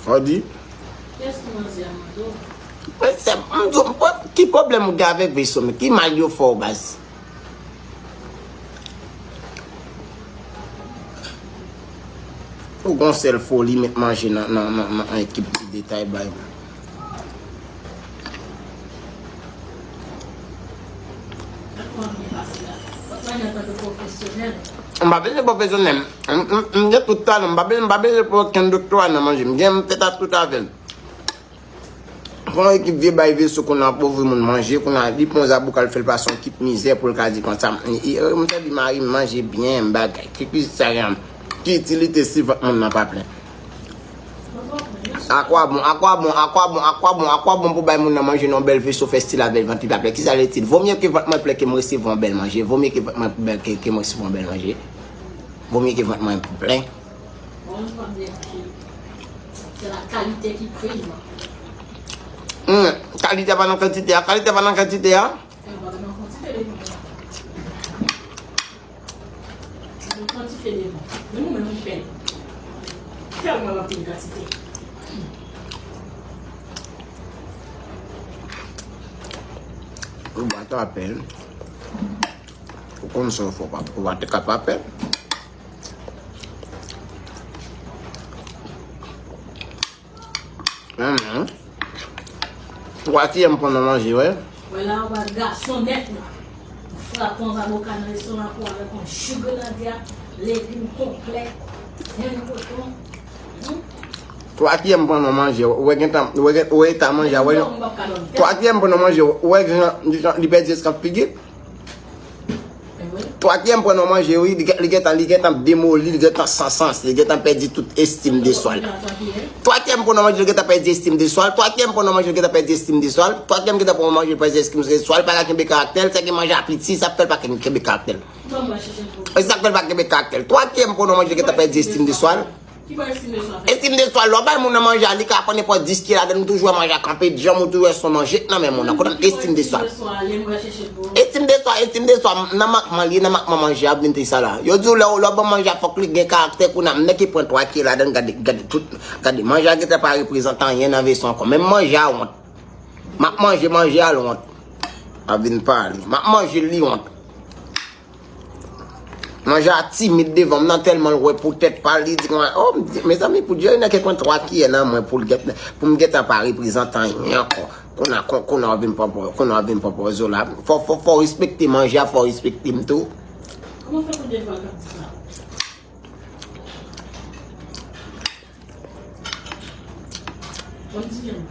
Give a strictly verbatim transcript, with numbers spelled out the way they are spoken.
Ou di? Kiyès ki manzè a mande w? Men se, m di w, ki pwoblèm ou gen avèk Veyso, men ki mal yo fè w, baz? Ou gon sèl foli, met manje nan, nan, nan, nan ekip ti detay bay. M pa bezwen pwofesyonèl. M, m, m gen tout talan. M pa bezwen, m pa bezwen pran okenn doktora nan manje. M gen tèt a tout avè l. Fè yon ekip vye bay Veyso kounye a, pouvri moun manje, kounye a li pran zabouka l fè l pase yon kit mizè pou l ka di konsa. M, m, m tande mari m manje byen, bagay. Ki, ki sa gen? Ki itilite si vant moun nan pa plen? Akwabon, akwabon, akwabon, akwabon, akwabon pou bay moun nan manje nan yon bèl Veyso fè stil avè l vant li pa plen? Kisa l itil? Vomye ke vant mwen plen ke m resevwa yon bèl manje. Vomye ke vant mwen plen ke, ke m resevwa yon bèl manje. Vomye ke vant mwen plen. Se la kalite ki prime. Hmm, kalite a pa nan kantite a, kalite a pa nan kantite a. Yon kantite devan. Men nou menm nou fè tèlman anpil kantite. Ou pa t apèl. Ou konn sa w fè, ou pa, ou pa te ka pa apèl. Twakyèm pwen nan manje, wè. Wè la, ou pa gason nèt la. Ou frape yon avoka nan restoran pou avèk yon ji grenadya, legim konplè, grenn koton. Twakyèm pwen nan manje, ou wè gentan, ou wè, ou wè eta manje, wè. Twakyèm pwen nan manje, ou wè jan, jan li pèdi eskanp figi. Twakyèm pwen nan manje, wi, li gen-, li gentan, li gentan demoli, li gentan san sans, li gentan pèdi tout estim de swa l. Twakyèm pwen nan manje, li gentan pèdi estim de swa l. Twakyèm pwen nan manje, li gentan pèdi estim de swa l. Twakyèm gentan pwen nan manje, li pèdi estim de swa l. Pa ka kenbe karaktè l, sa gen manje a piti, sa fè l pa kenbe karaktè l. E sa fè l pa kenbe karaktè l. Twakyèm pwen nan manje, li gentan pèdi estim de swa l. Estim de swa, lè w bay moun nan manje a, li ka pran nenpòt dis ki ladan l, ou toujou wè manje a kanpe, janm ou toujou wè se yon manje k nan men moun nan. Kote estim de swa? Estim de swa, estim de swa, nan mankman li ye, nan mankman manje a, vin te sa la. Yo di w lè w, lè w ban manje a, fòk li gen karaktè, kounye a, m nèk ki pran twa ki ladan l, gade, gade tout, gade, manje a gentan pa reprezante anyen nan veso ankò. Menm manje a wont. M ap manje manje a l wont. Ap vin pale. M ap manje l, li wont. Manje a timid devan m nan, tèlman l wè pou tèt pa l, li di konsa, oh, m di, mezanmi, pou Jerry nan ke pran twa kiyè nan mwen pou l gen, pou m gentan pa reprezante anyen ankò. Kounye a, kon-, kounye a w vin pran pò-, kounye a w vin pran pòz ou la. Fò, fò, fò w respekte manje a, fò w respekte m tou. Kòman fè pou Deva k ap di sa? Ban m di byen.